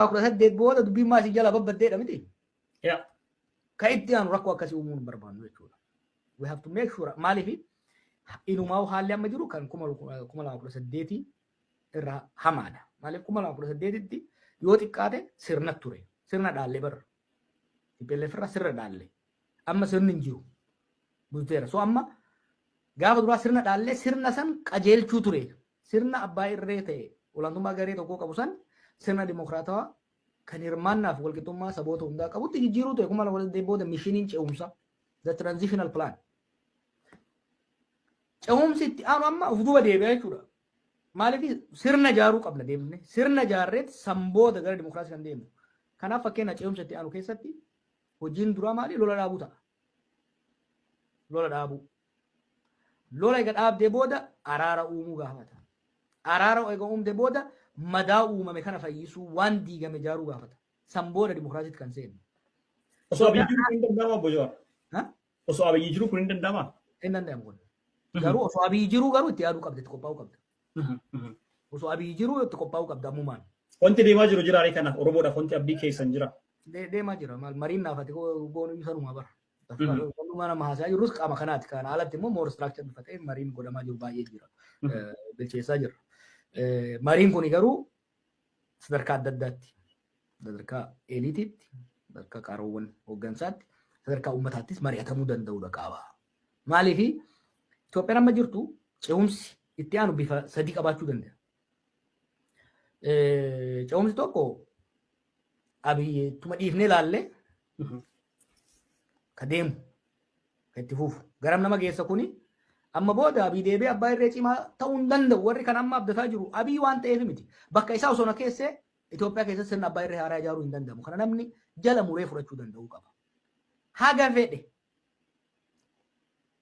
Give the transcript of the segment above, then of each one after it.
2018 booda dubbiin maasii jala babbaddeedha miti. Ka itti aanu rakkoo akkasii uumuu hin barbaannu jechuudha. We have to make sure, maaliif inumaa haalli amma jiru kan 2018 irraa hamaadha. Maaliif 2018tti yoo xiqqaate sirna ture. Sirna dhaallee barra. TPLF irraa sirna dhaalle. Amma sirni hin jiru. Bulteera. So amma gaafa duraa sirna dhaallee sirna san qajeelchuu ture. Sirna abbaa irree ta'e, olaantummaa garee tokkoo qabu san, sirna dimokiraatawaa kan hirmaannaaf walqixxummaa saboota hundaa qabutti jijjiiruu ture 2018 booda missioniin ce'umsa. The transitional plan. Ce'umsi itti aanu amma of duuba deebi'a jechuudha. Maaliif sirna ijaaruu qabna deemne, sirna ijaarreet san booda gara dimokiraasii kan deemnu. Kanaaf fakkeenya ce'umsa itti aanu keessatti hojiin duraa maali? Lola dhaabuu ta'a. Lola dhaabuu. Lola egaa dhaabdee booda araara uumuu gaafata. Araara egaa uumte booda madaa uumame kana fayyisuu, waan diigame ijaaruu gaafata. San booda dimokiraasiitti kan seenu. Osoo Abiyyi jiru kun hin danda'amaa, obbo Jawaar? Osoo Abiyyi jiru kun hin danda'amaa? Hin danda'amu kun. Garuu osoo Abiyyi jiruu garuu itti yaaduu qabda, itti qophaa'uu qabda. Osoo Abiyyi jiruu itti qophaa'uu qabda ammumaan. Wanti deemaa jiru jira kanaaf Oromoodhaaf wanti abdii keessan jira? Deemaa jira. Maal mariin naafate goonuu sanuma bara. Walumaa nama haasaa jirrus qaama kanaati. Kana alatti immoo more structure bifa ta'een mariin godhamaa jiru baay'ee jira. Bilcheessaa jirra. Mariin kun garuu sadarkaa adda addaatti, sadarkaa eliteitti, sadarkaa qaroowwan hooggansaatti, sadarkaa uummataattis mari'atamuu danda'udha qaba. Maaliif Itoophiyaan amma jirtu ce'umsi itti aanu bifa sadii qabaachuu danda'a. Ce'umsi tokko Abiyyi dhiifnee ilaallee ka deemu, ka itti fufu. Garam nama geessa kuni? Amma booda Abiy deebi'ee abbaa irree cimaa ta'uu hin danda'u. Warri kan amma abdataa jiru Abiy waan ta'eef miti. Bakka isaa osoo na keessee Itoophiyaa keessatti sirna abbaa irree haaraa ijaaruu hin danda'amu. Kana namni jala muree fudhachuu danda'uu qaba. Haga fedhe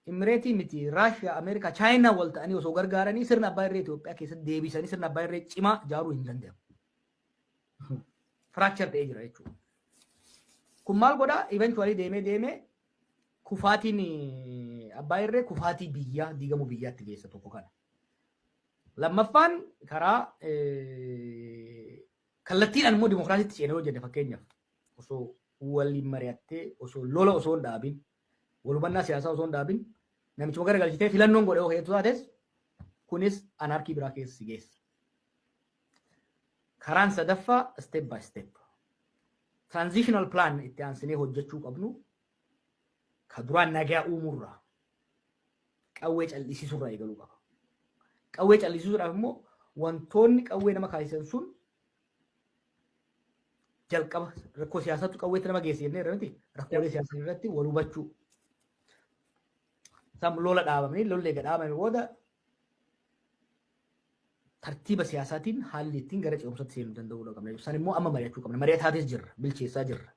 Imireetii miti, Raashiyaa, Ameerikaa, Chaayinaa wal ta'anii osoo gargaaranii sirna abbaa irree Itoophiyaa keessatti deebisanii sirna abbaa irree cimaa ijaaruu hin danda'amu. Fracture ta'ee jira jechuudha. Kun maal godhaa? Eventually deemee deemee kufaatiin abbaa irree kufaatii biyyaa, diigamuu biyyaatti geessa, tokko kana. Lammaffaan karaa kallattiidhaan immoo dimokiraasiitti ceenee hojjete, fakkeenyaaf osoo waliin mari'attee, osoo lola osoo hin dhaabin, wal hubannaa siyaasaa osoo hin dhaabin, namichuma garagalchitee filannoon godhe yoo hedduu taates, kunis anarchy biraa keessa si geessa. Karaan sadaffaa step by step. Transitional plan itti aansinee hojjechuu qabnu ka duraan nagaa uumuurraa, qawwee cal'isiisuurraa eegaluu qaba. Qawwee cal'isiisuudhaaf immoo wantoonni qawwee nama kaasisan sun jalqaba rakkoo siyaasaatu qawweetti nama geesse jennee irratti, rakkoolee siyaasaa irratti wal hubachuu. Isaan lola dhaabamanii, lolli eega dhaabame booda tartiiba siyaasaatiin haalli ittiin gara ce'umsaatti seenuu danda'uu qabna. San immoo amma mari'achuu qabna. Mari'ataatis jirra, bilcheessaa jirra.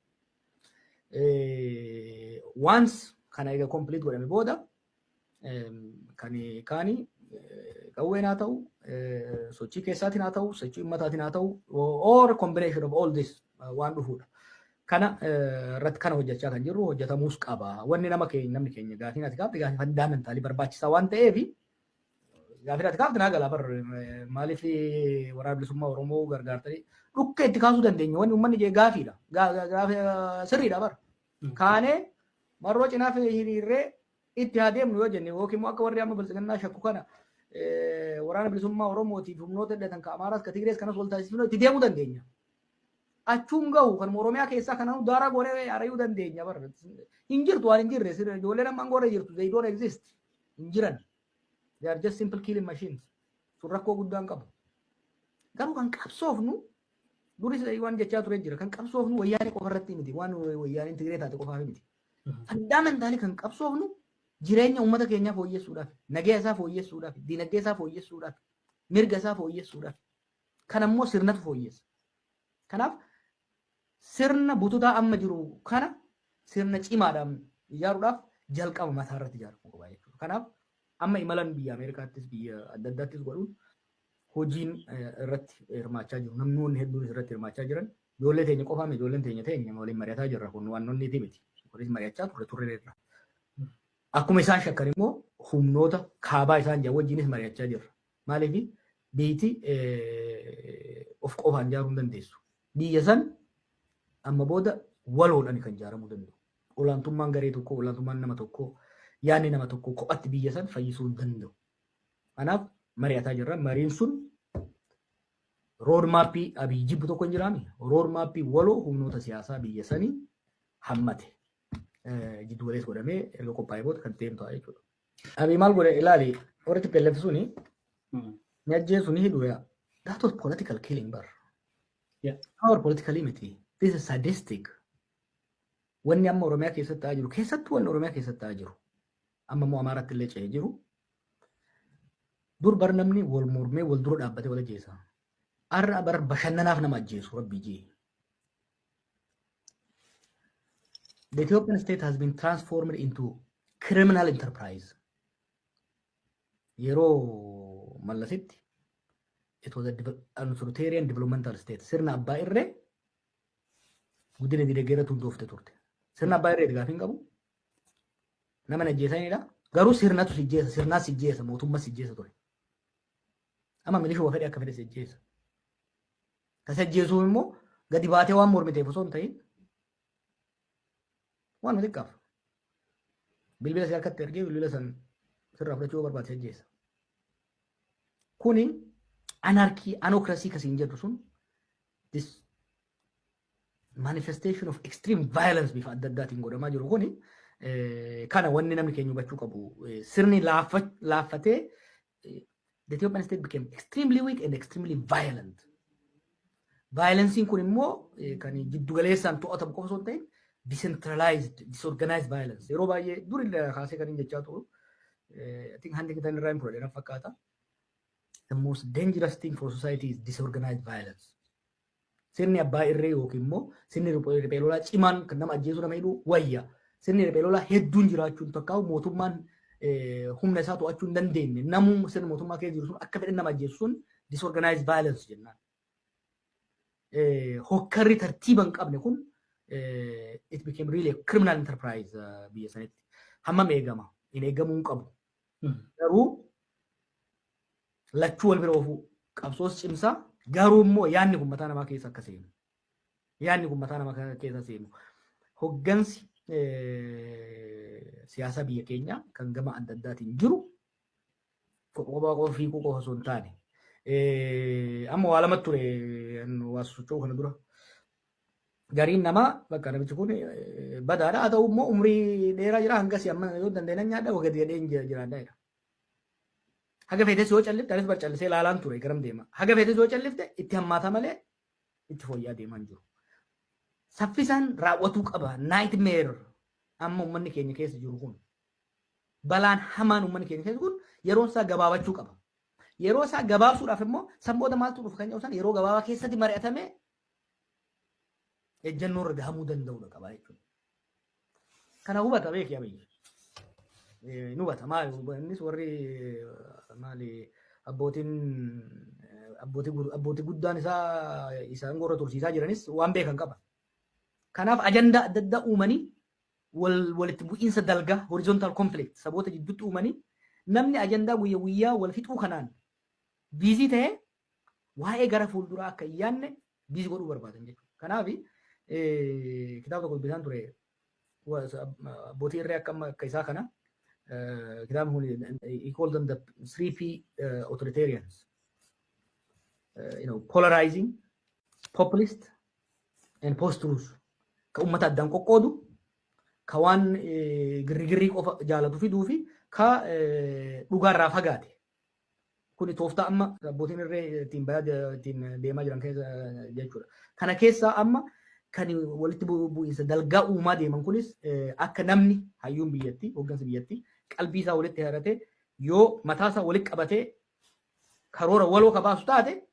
Once kana eega complete godhame booda kan kaani qawween haa ta'u, sochii keessaatiin haa ta'u, sochii uummataatiin haa ta'u, or combination of all this waan dhufuudha. Kana irratti kana hojjechaa kan jirru, hojjetamuus qaba. Wanni nama keenya, namni keenya gaafiin ati gaafte gaafii fundamental barbaachisaa waan ta'eef, gaafiin ati gaafte naa galaa bar. Maaliif Waraana Bilisummaa Oromoo gargaartanii dhukkee itti kaasuu dandeenya? Wanni uummanni jee gaafiidha. Gaafii sirriidha bar. Kaanee marroo cinaa hiriirree itti haa deemnu yoo jenne, yookiin immoo akka warri amma biltsiginnaa shakku kana Waraana Bilisummaa Oromootiif humnoota hidhatan ka Amaaraas, ka Tigrees kanas wal taasisuu itti deemuu dandeenya. Achuun gahu kan Oromiyaa keessaa kanaan daaraa goonee ari'uu dandeenya bar. Hin jirtu, waan hin jirre ijoolleen amma angoorra jirtu, they don't exist. Hin jiran. They are just simple killing machines. Sun rakkoo guddaan qabu. Garuu kan qabsoofnu, duris waan jechaa ture jira, kan qabsoofnu Wayyaanee qofa irratti miti, waan Wayyaaneen Tigree taate qofaaf miti. Fundamentally kan qabsoofnu jireenya uummata keenyaa fooyyessuudhaaf, nagaa isaa fooyyessuudhaaf, dinagdee isaa fooyyessuudhaaf, mirga isaa fooyyessuudhaaf. Kan ammoo sirnatu fooyyessa. Kanaaf sirna bututaa amma jiru kana sirna cimaadhaan ijaaruudhaaf jalqaba mataa irratti ijaaramuu qaba jechuudha. Kanaaf amma imalan biyya Ameerikaattis biyya adda addaattis godhuun hojiin irratti hirmaachaa jiru. Namoonni hedduun irratti hirmaachaa jiran ijoollee teenya qofaame, ijoolleen teenya teenya waliin mari'ataa jirra, kun waan nonni miti. Kunis mari'achaa turre irra. Akkuma isaan shakkan immoo humnoota kaabaa isaan jiran wajjinis mari'achaa jirra. Maaliif biiti of qofaan ijaaruu hin dandeessu. Biyya san amma booda waloodhaan kan ijaaramuu danda'u. Olaantummaan garee tokkoo, olaantummaan nama tokkoo, yaadni nama tokkoo kophatti biyya san fayyisuu hin danda'u. Kanaaf mari'ataa jirra. Mariin sun road mapii Abiy jibbu tokko hin jiraami. Road mapii waloo humnoota siyaasaa biyya sanii hammate. Jiddu galeessa godhamee erga qophaa'ee booda kan deemtu ta'a jechuudha. Abiy maal godhe ilaali, warri TPLF suni ni ajjeesu, ni hidhu yaa. That was political killing bar. Power politically miti. This is sadistic. Wanni amma Oromiyaa keessatti ta'aa jiru, keessattuu wanni Oromiyaa keessatti ta'aa jiru, amma immoo Amaaraatti illee ce'ee jiru. Dur bar namni wal mormee wal dura dhaabbatee wal ajjeesa. Har'a bar bashannanaaf nama ajjeesu, rabbi jee. The Ethiopian state has been transformed into criminal enterprise. Yeroo Mallasitti it was an authoritarian developmental state. Sirna abbaa irree guddina dinagdee irratti hundoofte turte. Sirna abbaa irree gaafa hin qabu. Nama ajjeesanidha. Garuu sirnatu si jeessa, sirnaas si jeessa, mootummaa si jeessa ture. Amma milishuma fedhe akka fedhe si jeessa. Kan si ajjeesuuf immoo gadi baatee waan mormiteef osoo hin ta'in, waan xiqqaaf. Bilbila si harkatti ergee bilbila san sirraa fudhachuu yoo barbaade si ajjeesa. Kuni anarchy, anocracy kasiin jedhu sun, this manifestation of extreme violence bifa adda addaatiin godhamaa jiru kuni, kana wanni namni keenya hubachuu qabu, sirni laaffatee, the Ethiopian state became extremely weak and extremely violent. Violenceiin kun immoo kan jiddugaleessaan to'atamu qofa osoo hin ta'in, decentralized, disorganized violence. Yeroo baay'ee dur illee kaasee kan inni jechaa turu, I think Huntington irraa hin fudhadhe na fakkaata. The most dangerous thing for society is disorganized violence. Sirni abbaa irree yookiin immoo sirni riphee lolaa cimaan kan nama ajjeesu, nama hidhuu wayya. Sirni riphee lolaa hedduun jiraachuun takkaa'u mootummaan humna isaa to'achuu hin dandeenye, namuu sirni mootummaa keessa jiru sun akka fedhan nama ajjeesu sun disorganized violence jennaan. Hokkarri tartiiba hin qabne kun it became really a criminal enterprise biyya sanitti. Hammam eegama? Hin eegamuu hin qabu. Garuu lachuu wal bira oofuu, qabsoos cimsaa, garuu immoo yaadni kun mataa namaa keessa akka seenu. Yaadni kun mataa namaa keessa seenu. Hoggansi siyaasa biyya keenyaa kan gama adda addaatiin jiru kophaa qofa fiiguu qofa osoo hin taane. Amma waa lamatti ture waa socho'uu kana dura. Gariin namaa bakka namichi kun badaadha, haa ta'u immoo umrii dheeraa jira, hangas amma yoo dandeenye nyaadha, gadi gadheen jiraadha jedha. Haga feetes yoo callifte, anis bar callisee ilaalaan ture garam deema. Haga feetes yoo callifte itti hammaata malee itti fooyya'aa deemaa hin jiru. Saffisaan raawwatuu qaba. Nightmare amma uummanni keenya keessa jiru kun, balaan hamaan uummanni keenya keessa kun yeroon isaa gabaabachuu qaba. Yeroo isaa gabaabsuudhaaf immoo san booda maaltu dhufa kan jedhu san yeroo gabaabaa keessatti mari'atamee ejjennoo irra gahamuu danda'udha qaba jechuudha. Kana hubata beeki Abiyyi. Ni hubata, maali innis warri maali abbootiin abbootii guddaan isaa isaan gorra tursiisaa jiranis waan beekan qaba. Kanaaf ajandaa adda addaa uumanii walitti bu'iinsa dalgaa, horizontal conflict, saboota jidduutti uumanii, namni ajandaa guyya guyyaa wal fixuu kanaan busy ta'ee waa'ee gara fuulduraa akka hin yaadne busy godhuu barbaadan jechuudha. Kanaaf kitaaba tokko dubbisaan ture, abbootii irree akka amma akka isaa kana. Kitaabni kun, he called them the 3P authoritarians. Polarizing, populist and post-truth. Ka uummata addaan qoqqoodu, ka waan girrigirrii qofa jaalatu fiduu fi ka dhugaarraa fagaate. Kuni tooftaa amma abbootiin irree ittiin bayaa ittiin deemaa jiran keessa jechuudha. Kana keessaa amma kan walitti bu'iinsa dalgaa uumaa deeman kunis akka namni hayyuun biyyattii, hooggansa biyyattii qalbii isaa walitti haratee, yoo mataa isaa walitti qabatee karoora waloo ka baasu taate,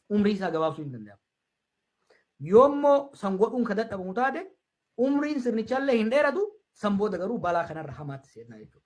umrii isaa gabaabsuu hin danda'amu. Yoo immoo san godhuun ka dadhabamu taate, umriin sirnichaallee hin dheeratu, san booda garuu balaa kanarra hamaatti seenaa jechuudha.